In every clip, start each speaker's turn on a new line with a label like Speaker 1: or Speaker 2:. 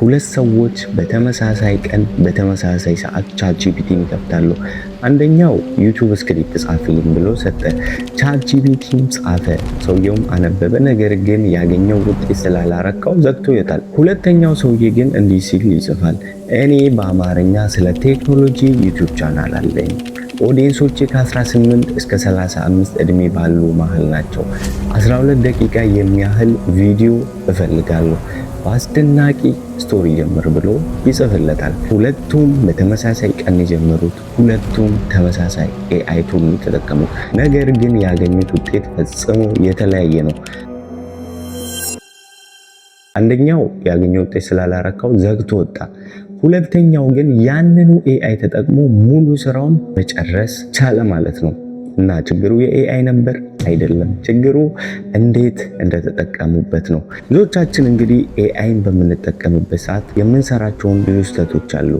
Speaker 1: ሁለት ሰዎች በተመሳሳይ ቀን በተመሳሳይ ሰዓት ChatGPT ን ይከፍታሉ። አንደኛው YouTube script ጻፍልኝ ብሎ ሰጠ። ChatGPT ም ጻፈ፣ ሰውየውም አነበበ። ነገር ግን ያገኘው ውጤት ስላላረካው ዘግቶ ይወጣል። ሁለተኛው ሰውዬ ግን እንዲህ ሲል ይጽፋል። እኔ በአማርኛ ስለ ቴክኖሎጂ YouTube channel አለኝ። Audience ኦቼ ከ18 እስከ 35 ዕድሜ ባሉ መሃል ናቸው። 12 ደቂቃ የሚያህል ቪዲዮ እፈልጋለሁ። በአስደናቂ story ጀምር ብሎ ይጽፍለታል። ሁለቱም በተመሳሳይ ቀን የጀመሩት፣ ሁለቱም ተመሳሳይ AI tool የተጠቀሙት፣ ነገር ግን ያገኙት ውጤት ፈጽሞ የተለያየ ነው። አንደኛው ያገኘው ውጤት ስላላረካው ዘግቶ ወጣ። ሁለተኛው ግን ያንኑ AI ተጠቅሞ ሙሉ ስራውን መጨረስ ቻለ ማለት ነው። እና ችግሩ የ AI ነበር? አይደለም። ችግሩ እንዴት እንደተጠቀሙበት ነው። ብዙዎቻችን እንግዲህ AI ን በምንጠቀምበት ሰዓት የምንሰራቸውን ብዙ ስህተቶች አሉ።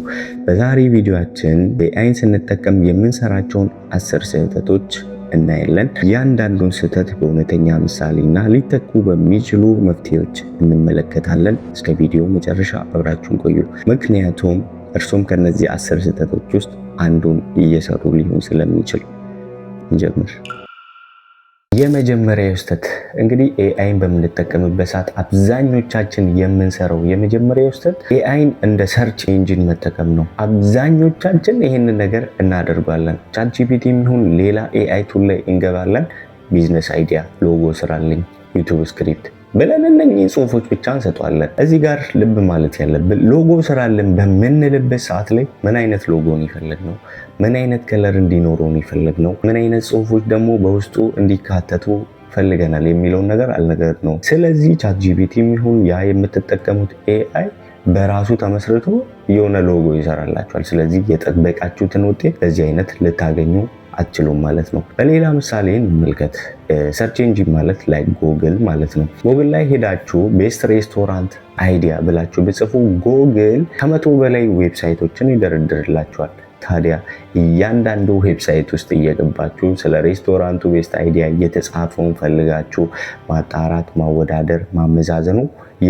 Speaker 1: በዛሬ ቪዲዮአችን AI ን ስንጠቀም የምንሰራቸውን 10 ስህተቶች እናያለን። እያንዳንዱን ስህተት በእውነተኛ ምሳሌና ሊተኩ በሚችሉ መፍትሄዎች እንመለከታለን። እስከ ቪዲዮ መጨረሻ አብራችሁን ቆዩ። ምክንያቱም እርሶም ከነዚህ 10 ስህተቶች ውስጥ አንዱን እየሰሩ ሊሆን ስለሚችል። እንጀምር። የመጀመሪያው ስህተት፣ እንግዲህ AI ን በምንጠቀምበት ሰዓት አብዛኞቻችን የምንሰራው የመጀመሪያው ስህተት AI ን እንደ search engine መጠቀም ነው። አብዛኞቻችን ይህንን ነገር እናደርጋለን። ChatGPT ይሁን ሌላ AI tool ላይ እንገባለን። Business idea፣ logo ስራልኝ፣ YouTube script ብለን እነኚህ ጽሁፎች ብቻ እንሰጠዋለን። እዚህ ጋር ልብ ማለት ያለብን ሎጎ ስራልን በምንልበት ሰዓት ላይ ምን አይነት ሎጎን የፈለግነው፣ ምን አይነት color እንዲኖረው የፈለግነው፣ ምን አይነት ጽሁፎች ደግሞ በውስጡ እንዲካተቱ ፈልገናል የሚለውን ነገር አልነገርነውም። ስለዚህ ChatGPT ይሁን ያ የምትጠቀሙት AI በራሱ ተመስርቶ የሆነ ሎጎ ይሰራላችኋል። ስለዚህ የጠበቃችሁትን ውጤት በዚህ አይነት ልታገኙ አትችሉም ማለት ነው። በሌላ ምሳሌ እንመልከት። Search engine ማለት like Google ማለት ነው። ጎግል ላይ ሄዳችሁ best restaurant idea ብላችሁ ብትጽፉ ጎግል ከ100 በላይ website ኦችን ይደረድርላችኋል። ታዲያ እያንዳንዱ website ውስጥ እየገባችሁ ስለ ሬስቶራንቱ best idea እየተጻፈውን ፈልጋችሁ ማጣራት፣ ማወዳደር፣ ማመዛዘኑ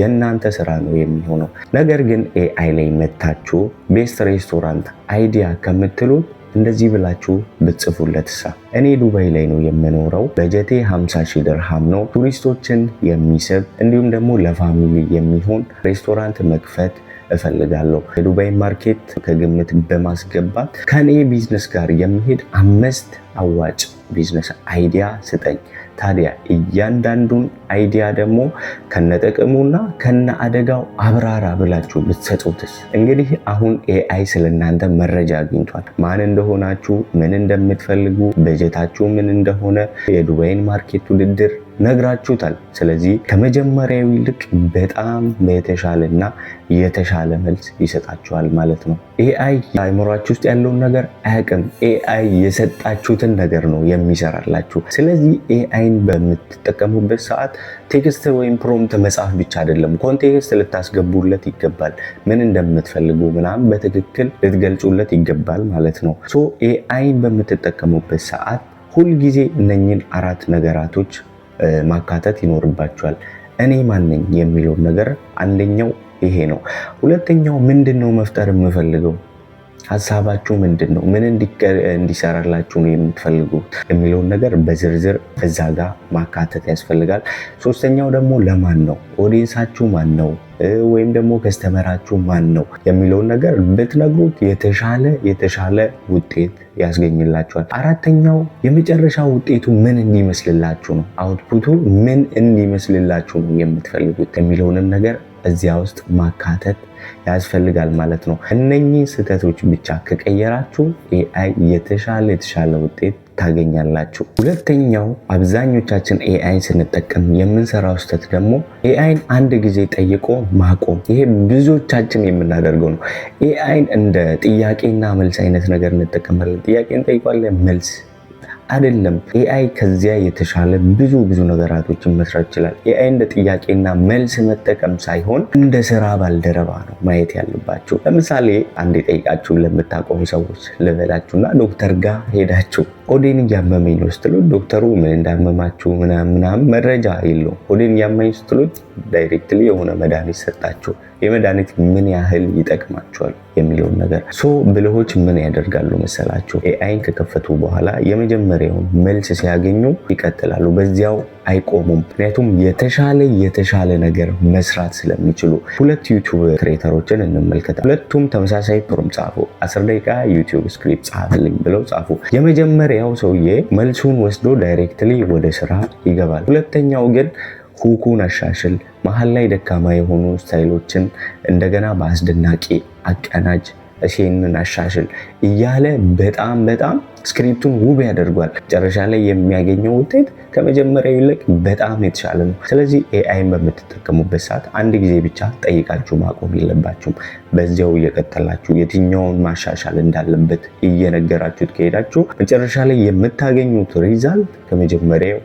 Speaker 1: የእናንተ ስራ ነው የሚሆነው። ነገር ግን AI ላይ መታችሁ best restaurant idea ከምትሉት እንደዚህ ብላችሁ ብትጽፉለት ሳ፣ እኔ ዱባይ ላይ ነው የምኖረው፣ በጀቴ 50 ሺህ ድርሃም ነው፣ ቱሪስቶችን የሚስብ እንዲሁም ደግሞ ለ family የሚሆን ሬስቶራንት መክፈት እፈልጋለሁ። የዱባይ market ከግምት በማስገባት ከኔ ቢዝነስ ጋር የሚሄድ አምስት አዋጭ business idea ስጠኝ። ታዲያ እያንዳንዱን idea ደግሞ ከነጥቅሙና ከነ አደጋው አብራራ ብላችሁ ብትሰጡትስ? እንግዲህ አሁን AI ስለእናንተ መረጃ አግኝቷል። ማን እንደሆናችሁ፣ ምን እንደምትፈልጉ፣ በጀታችሁ ምን እንደሆነ፣ የዱባይን market ውድድር ነግራችሁታል። ስለዚህ ከመጀመሪያው ይልቅ በጣም የተሻለና የተሻለ መልስ ይሰጣችኋል ማለት ነው። AI አእምሯችሁ ውስጥ ያለውን ነገር አያውቅም። AI የሰጣችሁትን ነገር ነው የሚሰራላችሁ። ስለዚህ AI ን በምትጠቀሙበት ሰዓት text ወይም prompt መጻፍ ብቻ አይደለም፣ context ልታስገቡለት ይገባል። ምን እንደምትፈልጉ ምናምን በትክክል ልትገልጹለት ይገባል ማለት ነው። So AI ን በምትጠቀሙበት ሰዓት ሁልጊዜ እነኝን አራት ነገራቶች ማካተት ይኖርባችኋል። እኔ ማን ነኝ የሚለውን ነገር አንደኛው ይሄ ነው። ሁለተኛው ምንድን ነው መፍጠር የምፈልገው፣ ሀሳባችሁ ምንድን ነው? ምን እንዲሰራላችሁ ነው የምትፈልጉት የሚለውን ነገር በዝርዝር እዛ ጋር ማካተት ያስፈልጋል። ሶስተኛው ደግሞ ለማን ነው፣ audience ኣችሁ ማን ነው ወይም ደግሞ customer ኣችሁ ማን ነው የሚለውን ነገር ብትነግሩት የተሻለ ውጤት ያስገኝላችኋል። አራተኛው የመጨረሻ ውጤቱ ምን እንዲመስልላችሁ ነው፣ output ኡ ምን እንዲመስልላችሁ ነው የምትፈልጉት የሚለውንም ነገር እዚያ ውስጥ ማካተት ያስፈልጋል ማለት ነው። እነኚህ ስህተቶች ብቻ ከቀየራችሁ AI የተሻለ ውጤት ታገኛላችሁ። ሁለተኛው አብዛኞቻችን AI ን ስንጠቀም የምንሰራው ስህተት ደግሞ AI ን አንድ ጊዜ ጠይቆ ማቆም። ይሄ ብዙዎቻችን የምናደርገው ነው። AI ን እንደ ጥያቄና መልስ አይነት ነገር እንጠቀማለን። ጥያቄ እንጠይቋለን፣ መልስ አይደለም። AI ከዚያ የተሻለ ብዙ ብዙ ነገራቶችን መስራት ይችላል። AI እንደ ጥያቄና መልስ መጠቀም ሳይሆን እንደ ስራ ባልደረባ ነው ማየት ያለባችሁ። ለምሳሌ አንድ የጠይቃችሁ ለምታቆሙ ሰዎች ልበላችሁና ዶክተር ጋር ሄዳችሁ ሆዴን እያመመኝ ነው ስትሉት ዶክተሩ ምን እንዳመማችሁ ምናምን ምናምን መረጃ የለውም። ሆዴን እያመመኝ ስትሉት directly የሆነ መድኃኒት ሰጣችሁ። የመድኃኒት ምን ያህል ይጠቅማችኋል የሚለውን ነገር። So ብልሆች ምን ያደርጋሉ መሰላችሁ? AI ን ከከፈቱ በኋላ የመጀመሪያውን መልስ ሲያገኙ ይቀጥላሉ። በዚያው አይቆሙም። ምክንያቱም የተሻለ የተሻለ ነገር መስራት ስለሚችሉ። ሁለት YouTube creator ኦችን እንመልከት። ሁለቱም ተመሳሳይ prompt ጻፉ። 10 ደቂቃ YouTube script ጻፍልኝ ብለው ጻፉ። የመጀመሪያው ሰውዬ መልሱን ወስዶ directly ወደ ስራ ይገባል። ሁለተኛው ግን hook ኡን አሻሽል፣ መሀል ላይ ደካማ የሆኑ style ኦችን እንደገና በአስደናቂ አቀናጅ፣ እሴንን አሻሽል እያለ በጣም በጣም script ኡን ውብ ያደርጓል። መጨረሻ ላይ የሚያገኘው ውጤት ከመጀመሪያው ይልቅ በጣም የተሻለ ነው። ስለዚህ AI ን በምትጠቀሙበት ሰዓት አንድ ጊዜ ብቻ ጠይቃችሁ ማቆም የለባችሁም። በዚያው እየቀጠላችሁ የትኛውን ማሻሻል እንዳለበት እየነገራችሁት ከሄዳችሁ መጨረሻ ላይ የምታገኙት result ከመጀመሪያው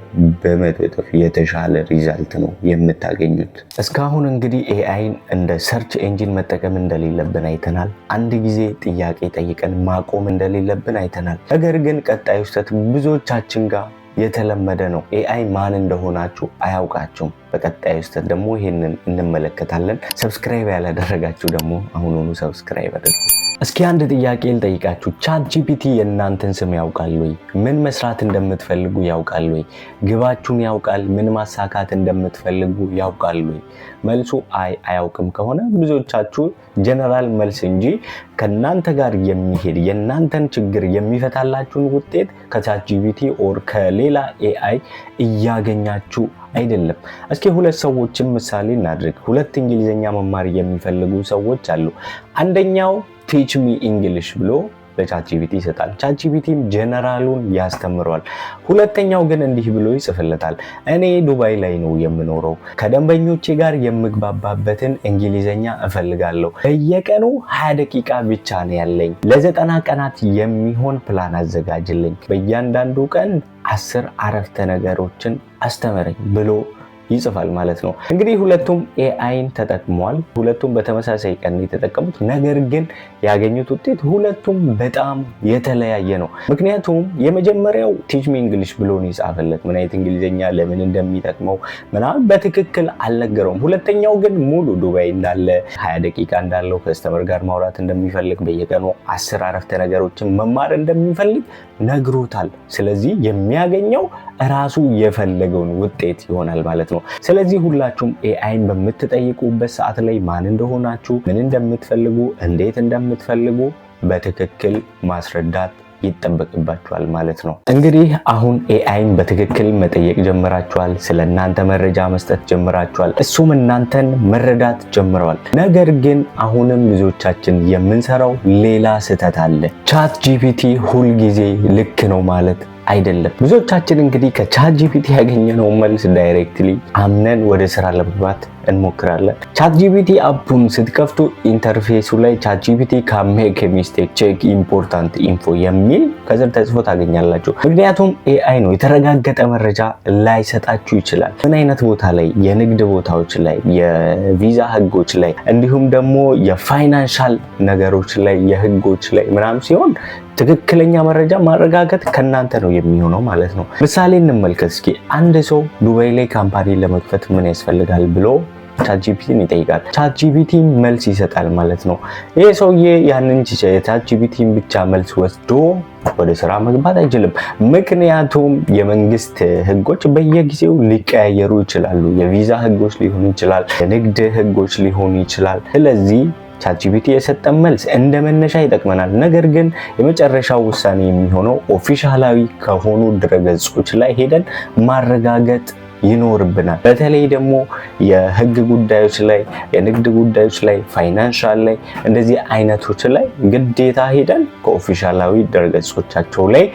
Speaker 1: በ100 እጥፍ የተሻለ result ነው የምታገኙት። እስካሁን እንግዲህ AI ን እንደ search engine መጠቀም እንደሌለብን አይተናል። አንድ ጊዜ ጥያቄ ጠይቀን ማቆም እንደሌለብን አይተናል። ነገር ግን ቀጣዩ ስህተት ብዙዎቻችን ጋር የተለመደ ነው። AI ማን እንደሆናችሁ አያውቃችሁም። በቀጣዩ ስህተት ደግሞ ይሄንን እንመለከታለን። Subscribe ያላደረጋችሁ ደግሞ አሁኑኑ subscribe አድርጉ። እስኪ አንድ ጥያቄ ልጠይቃችሁ። ChatGPT የእናንተን ስም ያውቃል ወይ? ምን መስራት እንደምትፈልጉ ያውቃል ወይ? ግባችሁን ያውቃል? ምን ማሳካት እንደምትፈልጉ ያውቃል ወይ? መልሱ አይ አያውቅም ከሆነ ብዙዎቻችሁ ጀነራል መልስ እንጂ ከእናንተ ጋር የሚሄድ የእናንተን ችግር የሚፈታላችሁን ውጤት ከ ChatGPT or ከሌላ AI እያገኛችሁ አይደለም። እስኪ ሁለት ሰዎችን ምሳሌ እናድርግ። ሁለት እንግሊዝኛ መማር የሚፈልጉ ሰዎች አሉ። አንደኛው "Teach me English" ብሎ ለ ChatGPT ይሰጣል። ChatGPT ም general ኡን ያስተምረዋል። ሁለተኛው ግን እንዲህ ብሎ ይጽፍለታል። እኔ ዱባይ ላይ ነው የምኖረው። ከደንበኞቼ ጋር የምግባባበትን እንግሊዘኛ እፈልጋለሁ። በየቀኑ 20 ደቂቃ ብቻ ነው ያለኝ። ለ90 ቀናት የሚሆን ፕላን አዘጋጅልኝ። በእያንዳንዱ ቀን 10 አረፍተ ነገሮችን አስተምረኝ ብሎ ይጽፋል ማለት ነው። እንግዲህ ሁለቱም AI ን ተጠቅመዋል። ሁለቱም በተመሳሳይ ቀን የተጠቀሙት፣ ነገር ግን ያገኙት ውጤት ሁለቱም በጣም የተለያየ ነው። ምክንያቱም የመጀመሪያው "Teach me English" ብሎ ነው የጻፈለት። ምን አይነት እንግሊዝኛ ለምን እንደሚጠቅመው ምናምን በትክክል አልነገረውም። ሁለተኛው ግን ሙሉ ዱባይ እንዳለ፣ 20 ደቂቃ እንዳለው፣ customer ጋር ማውራት እንደሚፈልግ፣ በየቀኑ 10 አረፍተ ነገሮችን መማር እንደሚፈልግ ነግሮታል። ስለዚህ የሚያገኘው ራሱ የፈለገውን ውጤት ይሆናል ማለት ነው። ስለዚህ ሁላችሁም AI ን በምትጠይቁበት ሰዓት ላይ ማን እንደሆናችሁ፣ ምን እንደምትፈልጉ፣ እንዴት እንደምትፈልጉ በትክክል ማስረዳት ይጠበቅባችኋል ማለት ነው። እንግዲህ አሁን AI ን በትክክል መጠየቅ ጀምራችኋል። ስለ እናንተ መረጃ መስጠት ጀምራችኋል። እሱም እናንተን መረዳት ጀምረዋል። ነገር ግን አሁንም ብዙዎቻችን የምንሰራው ሌላ ስህተት አለ። ChatGPT ሁልጊዜ ልክ ነው ማለት አይደለም። ብዙዎቻችን እንግዲህ ከ ChatGPT ያገኘነው መልስ directly አምነን ወደ ስራ ለመግባት እንሞክራለን። ChatGPT app ኡን ስትከፍቱ interface ኡ ላይ "ChatGPT can make mistake, check important info" የሚል ከስር ተጽፎ ታገኛላችሁ። ምክንያቱም AI ነው፣ የተረጋገጠ መረጃ ላይሰጣችሁ ይችላል። ምን አይነት ቦታ ላይ? የንግድ ቦታዎች ላይ፣ የቪዛ ህጎች ላይ፣ እንዲሁም ደግሞ የ financial ነገሮች ላይ፣ የህጎች ላይ ምናምን ሲሆን ትክክለኛ መረጃ ማረጋገጥ ከእናንተ ነው የሚሆነው ማለት ነው። ምሳሌ እንመልከት እስኪ። አንድ ሰው ዱባይ ላይ company ለመክፈት ምን ያስፈልጋል ብሎ ChatGPT ን ይጠይቃል። ChatGPT መልስ ይሰጣል ማለት ነው። ይህ ሰውዬ ያንን የ ChatGPT ን ብቻ መልስ ወስዶ ወደ ስራ መግባት አይችልም። ምክንያቱም የመንግስት ህጎች በየጊዜው ሊቀያየሩ ይችላሉ። የቪዛ ህጎች ሊሆኑ ይችላል፣ የንግድ ህጎች ሊሆኑ ይችላል። ስለዚህ ChatGPT የሰጠን መልስ እንደ መነሻ ይጠቅመናል። ነገር ግን የመጨረሻው ውሳኔ የሚሆነው official ኣዊ ከሆኑ ድረገጾች ላይ ሄደን ማረጋገጥ ይኖርብናል። በተለይ ደግሞ የህግ ጉዳዮች ላይ፣ የንግድ ጉዳዮች ላይ፣ financial ላይ፣ እንደዚህ አይነቶች ላይ ግዴታ ሄደን ከ official ኣዊ ድረገጾቻቸው ላይ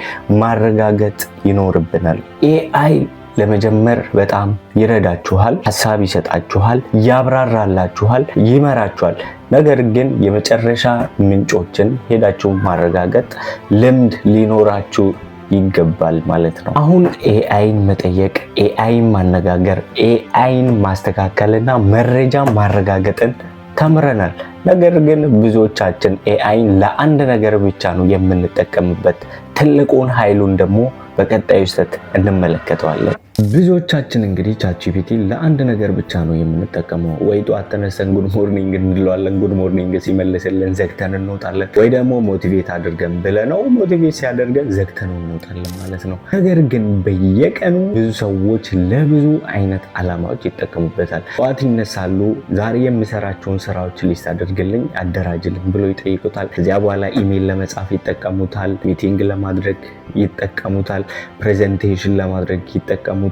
Speaker 1: ማረጋገጥ ይኖርብናል። AI ለመጀመር በጣም ይረዳችኋል፣ ሀሳብ ይሰጣችኋል፣ ያብራራላችኋል፣ ይመራችኋል። ነገር ግን የመጨረሻ ምንጮችን ሄዳችሁ ማረጋገጥ ልምድ ሊኖራችሁ ይገባል ማለት ነው። አሁን AI ን መጠየቅ፣ AI ን ማነጋገር፣ AI ን ማስተካከልና መረጃ ማረጋገጥን ተምረናል። ነገር ግን ብዙዎቻችን AI ን ለአንድ ነገር ብቻ ነው የምንጠቀምበት። ትልቁን ኃይሉን ደግሞ በቀጣዩ ስህተት እንመለከተዋለን። ብዙዎቻችን እንግዲህ ChatGPT ለአንድ ነገር ብቻ ነው የምንጠቀመው። ወይ ጠዋት ተነስተን good morning እንለዋለን። Good morning ሲመልስልን ዘግተን እንወጣለን። ወይ ደግሞ motivate አድርገን ብለነው motivate ሲያደርገን ዘግተን እንወጣለን ማለት ነው። ነገር ግን በየቀኑ ብዙ ሰዎች ለብዙ አይነት ዓላማዎች ይጠቀሙበታል። ጠዋት ይነሳሉ። ዛሬ የምሰራቸውን ስራዎች list አድርግልኝ፣ አደራጅልኝ ብሎ ይጠይቁታል። ከዚያ በኋላ ኢሜይል ለመጻፍ ይጠቀሙታል። Meeting ለማድረግ ይጠቀሙታል። Presentation ለማድረግ ይጠቀሙታል።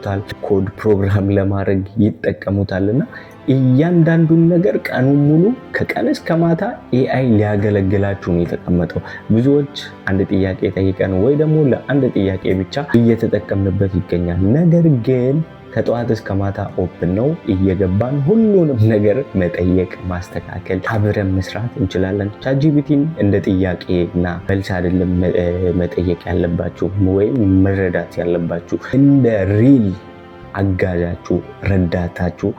Speaker 1: Code program ለማድረግ ይጠቀሙታል። እና እያንዳንዱን ነገር ቀኑን ሙሉ ከቀን እስከ ማታ AI ሊያገለግላችሁ ነው የተቀመጠው። ብዙዎች አንድ ጥያቄ ጠይቀን ወይ ደግሞ ለአንድ ጥያቄ ብቻ እየተጠቀምንበት ይገኛል። ነገር ግን ከጠዋት እስከ ማታ open ነው። እየገባን ሁሉንም ነገር መጠየቅ፣ ማስተካከል፣ አብረን መስራት እንችላለን። ChatGPT ን እንደ ጥያቄና መልስ አይደለም መጠየቅ ያለባችሁ ወይም መረዳት ያለባችሁ፣ እንደ real አጋዣችሁ፣ ረዳታችሁ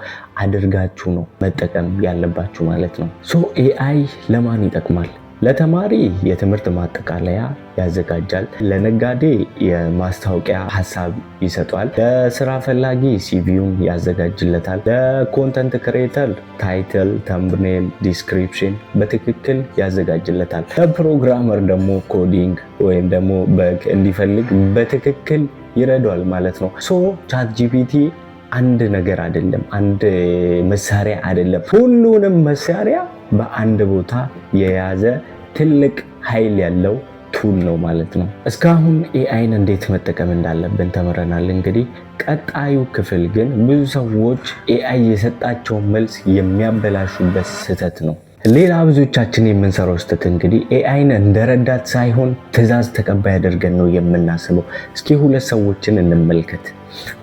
Speaker 1: አድርጋችሁ ነው መጠቀም ያለባችሁ ማለት ነው። So AI ለማን ይጠቅማል? ለተማሪ የትምህርት ማጠቃለያ ያዘጋጃል። ለነጋዴ የማስታወቂያ ሀሳብ ይሰጧል። ለስራ ፈላጊ CV ውን ያዘጋጅለታል። ለ content creator title፣ thumbnail፣ description በትክክል ያዘጋጅለታል። ለ programmer ደግሞ coding ወይም ደግሞ bug እንዲፈልግ በትክክል ይረዳዋል ማለት ነው። So ChatGPT አንድ ነገር አይደለም፣ አንድ መሳሪያ አይደለም። ሁሉንም መሳሪያ በአንድ ቦታ የያዘ ትልቅ ኃይል ያለው tool ነው ማለት ነው። እስካሁን AI ን እንዴት መጠቀም እንዳለብን ተምረናል። እንግዲህ ቀጣዩ ክፍል ግን ብዙ ሰዎች AI የሰጣቸውን መልስ የሚያበላሹበት ስህተት ነው። ሌላ ብዙዎቻችን የምንሰራው ስህተት እንግዲህ AI ን እንደ ረዳት ሳይሆን ትዕዛዝ ተቀባይ አድርገን ነው የምናስበው። እስኪ ሁለት ሰዎችን እንመልከት።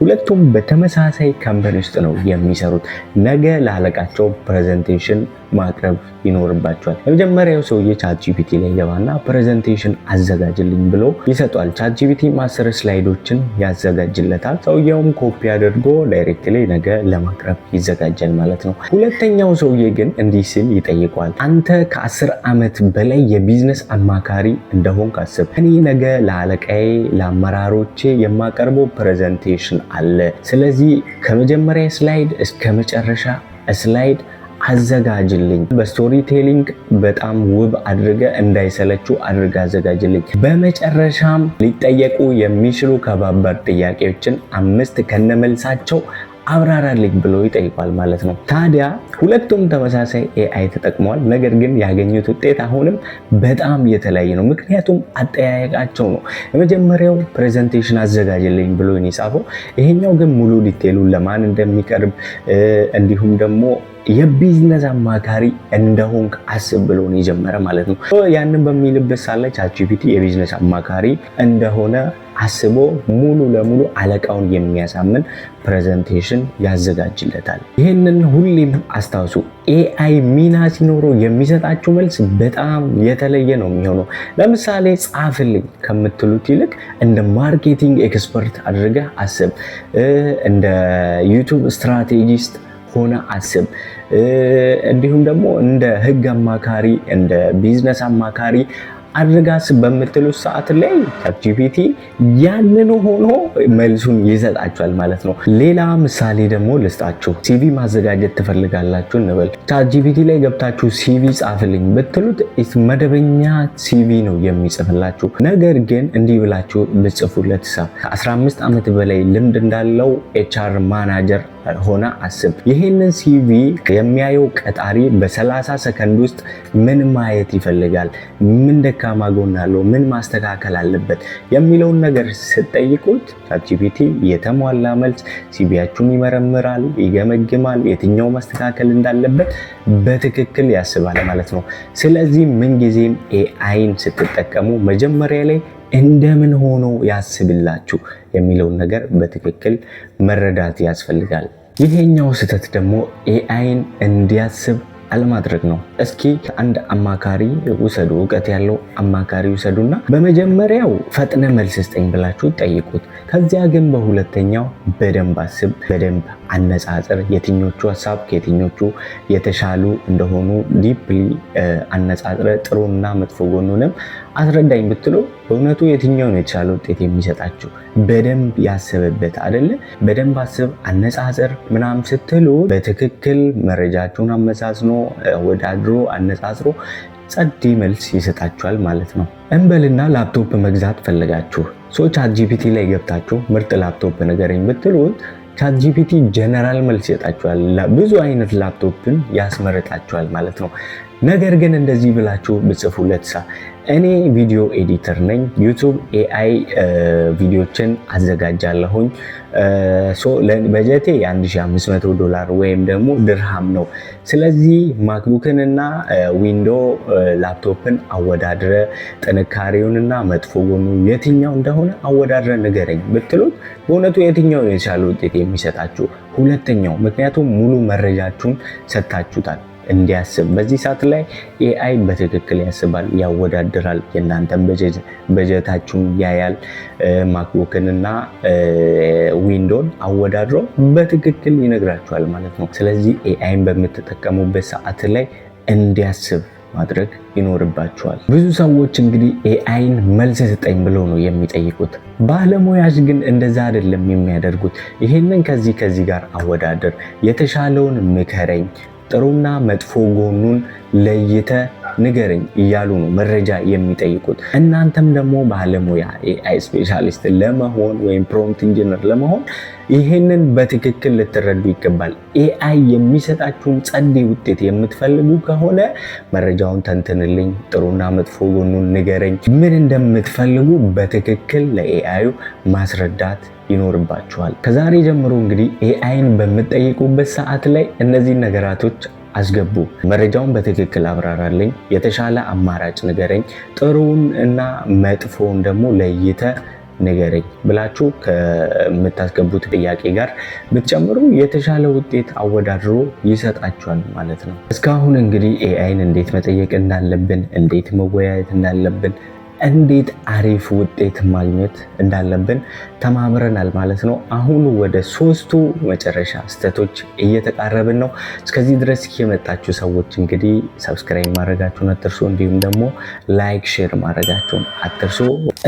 Speaker 1: ሁለቱም በተመሳሳይ company ውስጥ ነው የሚሰሩት። ነገ ለአለቃቸው presentation ማቅረብ ይኖርባቸዋል። የመጀመሪያው ሰውዬ ChatGPT ላይ ገባና presentation አዘጋጅልኝ ብሎ ይሰጧል። ChatGPT 10 slide ኦችን ያዘጋጅለታል። ሰውየውም ኮፒ አድርጎ directly ነገ ለማቅረብ ይዘጋጃል ማለት ነው። ሁለተኛው ሰውዬ ግን እንዲህ ሲል ይጠይቀዋል። አንተ ከ10 ዓመት በላይ የቢዝነስ አማካሪ እንደሆንክ አስብ። እኔ ነገ ለአለቃዬ፣ ለአመራሮቼ የማቀርበው presentation አለ። ስለዚህ ከመጀመሪያ slide እስከ መጨረሻ slide አዘጋጅልኝ። በ storytelling በጣም ውብ አድርገህ እንዳይሰለቹ አድርገህ አዘጋጅልኝ። በመጨረሻም ሊጠየቁ የሚችሉ ከባባድ ጥያቄዎችን አምስት ከነመልሳቸው አብራራልኝ ብሎ ይጠይቋል ማለት ነው። ታዲያ ሁለቱም ተመሳሳይ AI ተጠቅመዋል። ነገር ግን ያገኙት ውጤት አሁንም በጣም የተለያየ ነው። ምክንያቱም አጠያየቃቸው ነው። የመጀመሪያው presentation አዘጋጅልኝ ብሎ የጻፈው፣ ይሄኛው ግን ሙሉ detail ኡ ለማን እንደሚቀርብ እንዲሁም ደግሞ የቢዝነስ አማካሪ እንደሆንክ አስብ ብሎ ነው የጀመረ ማለት ነው። ያንን በሚልበት ሳለ ChatGPT የቢዝነስ አማካሪ እንደሆነ አስቦ ሙሉ ለሙሉ አለቃውን የሚያሳምን presentation ያዘጋጅለታል። ይህንን ሁሌም አስታውሱ። AI ሚና ሲኖረው የሚሰጣችሁ መልስ በጣም የተለየ ነው የሚሆነው። ለምሳሌ ጻፍልኝ ከምትሉት ይልቅ እንደ marketing expert አድርገህ አስብ፣ እንደ YouTube strategist ሆነህ አስብ፣ እንዲሁም ደግሞ እንደ ህግ አማካሪ፣ እንደ ቢዝነስ አማካሪ አድርገህ አስብ በምትሉት ሰዓት ላይ ChatGPT ያንኑ ሆኖ መልሱን ይሰጣችኋል ማለት ነው። ሌላ ምሳሌ ደግሞ ልስጣችሁ። CV ማዘጋጀት ትፈልጋላችሁ እንበል። ChatGPT ላይ ገብታችሁ CV ጻፍልኝ ብትሉት መደበኛ CV ነው የሚጽፍላችሁ። ነገር ግን እንዲህ ብላችሁ ብትጽፉለት ከ15 ዓመት በላይ ልምድ እንዳለው HR manager ሆነህ አስብ። ይህንን CV የሚያየው ቀጣሪ በ30 ሰከንድ ውስጥ ምን ማየት ይፈልጋል፣ ምን ደካማ ጎን አለው፣ ምን ማስተካከል አለበት የሚለውን ነገር ስትጠይቁት ChatGPT የተሟላ መልስ CV ያችሁን ይመረምራል፣ ይገመግማል፣ የትኛው ማስተካከል እንዳለበት በትክክል ያስባል ማለት ነው። ስለዚህ ምንጊዜም AI ን ስትጠቀሙ መጀመሪያ ላይ እንደምን ሆኖ ያስብላችሁ የሚለውን ነገር በትክክል መረዳት ያስፈልጋል። ይሄኛው ስህተት ደግሞ AI ን እንዲያስብ አለማድረግ ነው። እስኪ አንድ አማካሪ ውሰዱ፣ እውቀት ያለው አማካሪ ውሰዱና በመጀመሪያው ፈጥነህ መልስ ስጠኝ ብላችሁ ጠይቁት። ከዚያ ግን በሁለተኛው በደንብ አስብ፣ በደንብ አነጻጽር፣ የትኞቹ ሀሳብ ከየትኞቹ የተሻሉ እንደሆኑ deeply አነጻጽረ ጥሩና መጥፎ ጎኑንም አስረዳኝ ብትሉ በእውነቱ የትኛው ነው የተሻለ ውጤት የሚሰጣችሁ? በደንብ ያሰበበት አይደለ? በደንብ አስብ፣ አነጻጽር ምናምን ስትሉ በትክክል መረጃችሁን አመዛዝኖ፣ ወዳድሮ፣ አነጻጽሮ ጸዴ መልስ ይሰጣችኋል ማለት ነው። እንበልና ላፕቶፕ መግዛት ፈልጋችሁ so ChatGPT ላይ ገብታችሁ ምርጥ ላፕቶፕ ንገረኝ ብትሉት ChatGPT general መልስ ይሰጣችኋል። ብዙ አይነት ላፕቶፕን ያስመርጣችኋል ማለት ነው። ነገር ግን እንደዚህ ብላችሁ ብትጽፉለት ሳ እኔ video editor ነኝ፣ YouTube AI ቪዲዮችን አዘጋጃለሁኝ። በጀቴ የ1500 ዶላር ወይም ደግሞ ድርሃም ነው። ስለዚህ MacBook ን እና Window laptop ን አወዳድረ ጥንካሬውንና መጥፎ ጎኑ የትኛው እንደሆነ አወዳድረ ንገረኝ ብትሉት በእውነቱ የትኛው የተሻለ ውጤት የሚሰጣችሁ? ሁለተኛው። ምክንያቱም ሙሉ መረጃችሁን ሰጥታችሁታል እንዲያስብ። በዚህ ሰዓት ላይ AI በትክክል ያስባል፣ ያወዳድራል፣ የእናንተን በጀታችሁን ያያል። MacBook ን እና Window ን አወዳድሮ በትክክል ይነግራችኋል ማለት ነው። ስለዚህ AI ን በምትጠቀሙበት ሰዓት ላይ እንዲያስብ ማድረግ ይኖርባችኋል። ብዙ ሰዎች እንግዲህ AI ን መልስ ስጠኝ ብለው ነው የሚጠይቁት። ባለሙያዎች ግን እንደዛ አይደለም የሚያደርጉት። ይሄንን ከዚህ ከዚህ ጋር አወዳድር፣ የተሻለውን ምከረኝ፣ ጥሩና መጥፎ ጎኑን ለይተ ንገረኝ እያሉ ነው መረጃ የሚጠይቁት። እናንተም ደግሞ ባለሙያ AI specialist ለመሆን ወይም prompt engineer ለመሆን ይሄንን በትክክል ልትረዱ ይገባል። AI የሚሰጣችሁን ጸዴ ውጤት የምትፈልጉ ከሆነ መረጃውን ተንትንልኝ፣ ጥሩና መጥፎ ጎኑን ንገረኝ፣ ምን እንደምትፈልጉ በትክክል ለ AI ዩ ማስረዳት ይኖርባችኋል። ከዛሬ ጀምሮ እንግዲህ AI ን በምትጠይቁበት ሰዓት ላይ እነዚህን ነገራቶች አስገቡ። መረጃውን በትክክል አብራራልኝ፣ የተሻለ አማራጭ ንገረኝ፣ ጥሩውን እና መጥፎውን ደግሞ ለይተ ንገረኝ ብላችሁ ከምታስገቡት ጥያቄ ጋር ብትጨምሩ የተሻለ ውጤት አወዳድሮ ይሰጣችኋል ማለት ነው። እስካሁን እንግዲህ AI ን እንዴት መጠየቅ እንዳለብን፣ እንዴት መወያየት እንዳለብን፣ እንዴት አሪፍ ውጤት ማግኘት እንዳለብን ተማምረናል ማለት ነው። አሁን ወደ ሶስቱ መጨረሻ ስህተቶች እየተቃረብን ነው። እስከዚህ ድረስ የመጣችሁ ሰዎች እንግዲህ subscribe ማድረጋችሁን አትርሱ፣ እንዲሁም ደግሞ like፣ share ማድረጋችሁን አትርሱ።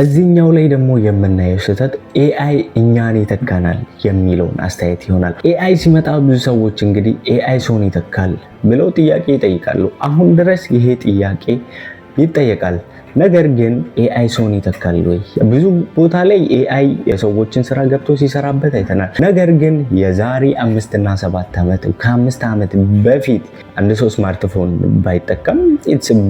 Speaker 1: እዚህኛው ላይ ደግሞ የምናየው ስህተት AI እኛን ይተካናል የሚለውን አስተያየት ይሆናል። AI ሲመጣ ብዙ ሰዎች እንግዲህ AI ሰውን ይተካል ብለው ጥያቄ ይጠይቃሉ። አሁን ድረስ ይሄ ጥያቄ ይጠየቃል። ነገር ግን AI ሰውን ይተካል ወይ? ብዙ ቦታ ላይ AI የሰዎችን ስራ ገብቶ ሲሰራበት አይተናል። ነገር ግን የዛሬ 5 እና 7 ዓመት፣ ከ5 ዓመት በፊት አንድ ሰው ስማርትፎን ባይጠቀም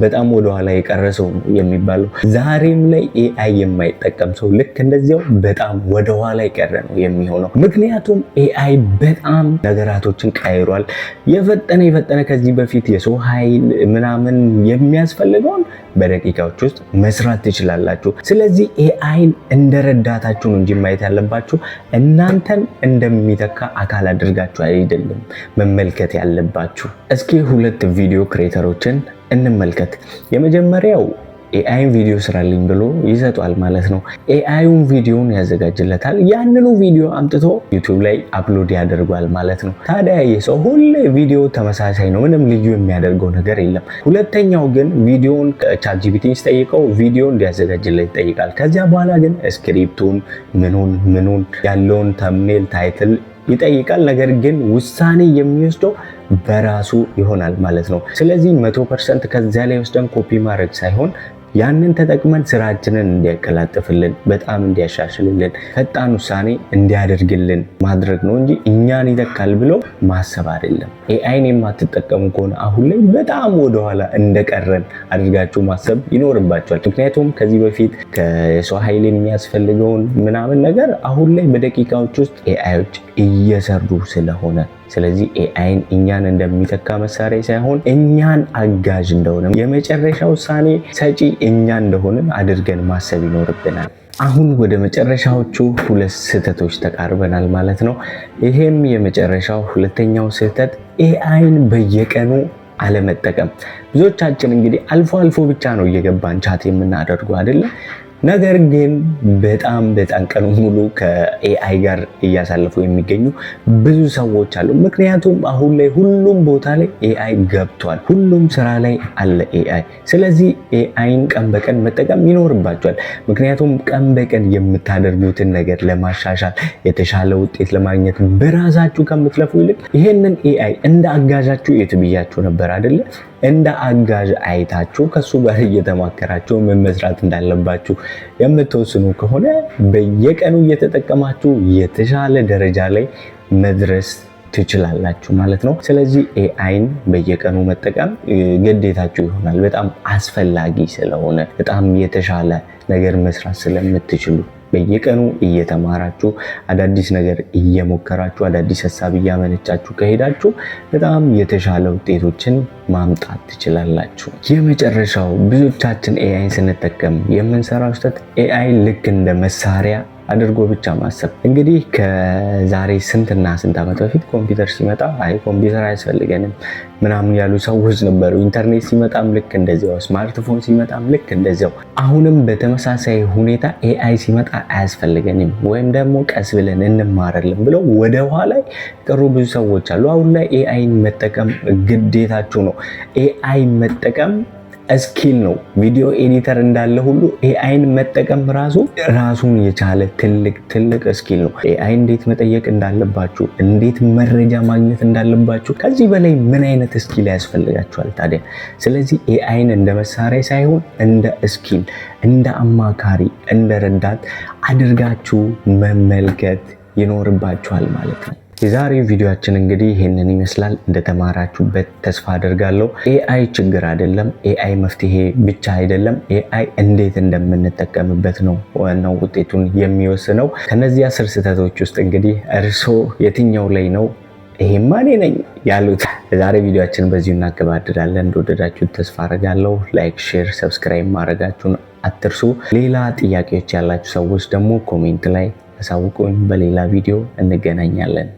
Speaker 1: በጣም ወደኋላ የቀረ ሰው ነው የሚባለው። ዛሬም ላይ AI የማይጠቀም ሰው ልክ እንደዚያው በጣም ወደኋላ የቀረ ነው የሚሆነው። ምክንያቱም AI በጣም ነገራቶችን ቀይሯል። የፈጠነ የፈጠነ ከዚህ በፊት የሰው ኃይል ምናምን የሚያስፈልገውን በደቂቃዎች ውስጥ መስራት ትችላላችሁ። ስለዚህ AI ን እንደ ረዳታችሁ ነው እንጂ ማየት ያለባችሁ እናንተን እንደሚተካ አካል አድርጋችሁ አይደለም መመልከት ያለባችሁ። እስኪ ሁለት video creator ኦችን እንመልከት። የመጀመሪያው AI ን ቪዲዮ ስራልኝ ብሎ ይሰጧል ማለት ነው። AI ዩን ቪዲዮን ያዘጋጅለታል። ያንኑ ቪዲዮ አምጥቶ YouTube ላይ upload ያደርጓል ማለት ነው። ታዲያ ይህ ሰው ሁሌ ቪዲዮ ተመሳሳይ ነው፣ ምንም ልዩ የሚያደርገው ነገር የለም። ሁለተኛው ግን ቪዲዮን ChatGPT ሲጠይቀው ቪዲዮ እንዲያዘጋጅለት ይጠይቃል። ከዚያ በኋላ ግን script ኡን ምኑን ምኑን ያለውን thumbnail፣ title ይጠይቃል። ነገር ግን ውሳኔ የሚወስደው በራሱ ይሆናል ማለት ነው። ስለዚህ 100% ከዚያ ላይ ወስደን ኮፒ ማድረግ ሳይሆን ያንን ተጠቅመን ስራችንን እንዲያቀላጥፍልን፣ በጣም እንዲያሻሽልልን፣ ፈጣን ውሳኔ እንዲያደርግልን ማድረግ ነው እንጂ እኛን ይተካል ብሎ ማሰብ አይደለም። AI ን የማትጠቀሙ ከሆነ አሁን ላይ በጣም ወደኋላ እንደቀረን አድርጋችሁ ማሰብ ይኖርባችኋል። ምክንያቱም ከዚህ በፊት ከሰው ኃይል የሚያስፈልገውን ምናምን ነገር አሁን ላይ በደቂቃዎች ውስጥ AI ዮች እየሰሩ ስለሆነ፣ ስለዚህ AI ን እኛን እንደሚተካ መሳሪያ ሳይሆን እኛን አጋዥ እንደሆነ፣ የመጨረሻ ውሳኔ ሰጪ እኛ እንደሆንን አድርገን ማሰብ ይኖርብናል። አሁን ወደ መጨረሻዎቹ ሁለት ስህተቶች ተቃርበናል ማለት ነው። ይሄም የመጨረሻው ሁለተኛው ስህተት AI ን በየቀኑ አለመጠቀም። ብዙዎቻችን እንግዲህ አልፎ አልፎ ብቻ ነው እየገባን chat የምናደርገው አይደለ? ነገር ግን በጣም በጣም ቀኑ ሙሉ ከ AI ጋር እያሳለፉ የሚገኙ ብዙ ሰዎች አሉ። ምክንያቱም አሁን ላይ ሁሉም ቦታ ላይ AI ገብቷል። ሁሉም ስራ ላይ አለ AI። ስለዚህ AI ን ቀን በቀን መጠቀም ይኖርባችኋል። ምክንያቱም ቀን በቀን የምታደርጉትን ነገር ለማሻሻል፣ የተሻለ ውጤት ለማግኘት በራሳችሁ ከምትለፉ ይልቅ ይሄንን AI እንደ አጋዣችሁ እዩት ብያችሁ ነበር አይደለ? እንደ አጋዥ አይታችሁ ከሱ ጋር እየተማከራችሁ ምን መስራት እንዳለባችሁ የምትወስኑ ከሆነ በየቀኑ እየተጠቀማችሁ የተሻለ ደረጃ ላይ መድረስ ትችላላችሁ ማለት ነው። ስለዚህ AI ን በየቀኑ መጠቀም ግዴታችሁ ይሆናል። በጣም አስፈላጊ ስለሆነ፣ በጣም የተሻለ ነገር መስራት ስለምትችሉ፣ በየቀኑ እየተማራችሁ፣ አዳዲስ ነገር እየሞከራችሁ፣ አዳዲስ ሀሳብ እያመነጫችሁ ከሄዳችሁ በጣም የተሻለ ውጤቶችን ማምጣት ትችላላችሁ። የመጨረሻው ብዙዎቻችን AI ን ስንጠቀም የምንሰራው ስህተት AI ልክ እንደ መሳሪያ አድርጎ ብቻ ማሰብ። እንግዲህ ከዛሬ ስንትና ስንት ዓመት በፊት ኮምፒውተር ሲመጣ አይ ኮምፒውተር አያስፈልገንም ምናምን ያሉ ሰዎች ነበሩ። ኢንተርኔት ሲመጣም ልክ እንደዚያው፣ ስማርትፎን ሲመጣም ልክ እንደዚያው። አሁንም በተመሳሳይ ሁኔታ AI ሲመጣ አያስፈልገንም ወይም ደግሞ ቀስ ብለን እንማራለን ብለው ወደ ኋላ የቀሩ ብዙ ሰዎች አሉ። አሁን ላይ AI ን መጠቀም ግዴታችሁ ነው። AI መጠቀም skill ነው። Video editor እንዳለ ሁሉ AI ን መጠቀም ራሱ ራሱን የቻለ ትልቅ ትልቅ skill ነው። AI እንዴት መጠየቅ እንዳለባችሁ፣ እንዴት መረጃ ማግኘት እንዳለባችሁ፣ ከዚህ በላይ ምን አይነት skill ያስፈልጋችኋል ታዲያ? ስለዚህ AI ን እንደ መሳሪያ ሳይሆን እንደ skill፣ እንደ አማካሪ፣ እንደ ረዳት አድርጋችሁ መመልከት ይኖርባችኋል ማለት ነው። የዛሬው ቪዲዮአችን እንግዲህ ይህንን ይመስላል። እንደተማራችሁበት ተስፋ አደርጋለሁ። AI ችግር አይደለም። AI መፍትሄ ብቻ አይደለም። AI እንዴት እንደምንጠቀምበት ነው ዋናው ውጤቱን የሚወስነው። ከነዚህ 10 ስህተቶች ውስጥ እንግዲህ እርስዎ የትኛው ላይ ነው ይሄማ እኔ ነኝ ያሉት? የዛሬ ቪዲዮአችን በዚሁ እናገባድዳለን። እንደወደዳችሁት ተስፋ አደርጋለሁ። Like፣ share፣ subscribe ማድረጋችሁን አትርሱ። ሌላ ጥያቄዎች ያላችሁ ሰዎች ደግሞ comment ላይ አሳውቁኝ። በሌላ ቪዲዮ እንገናኛለን።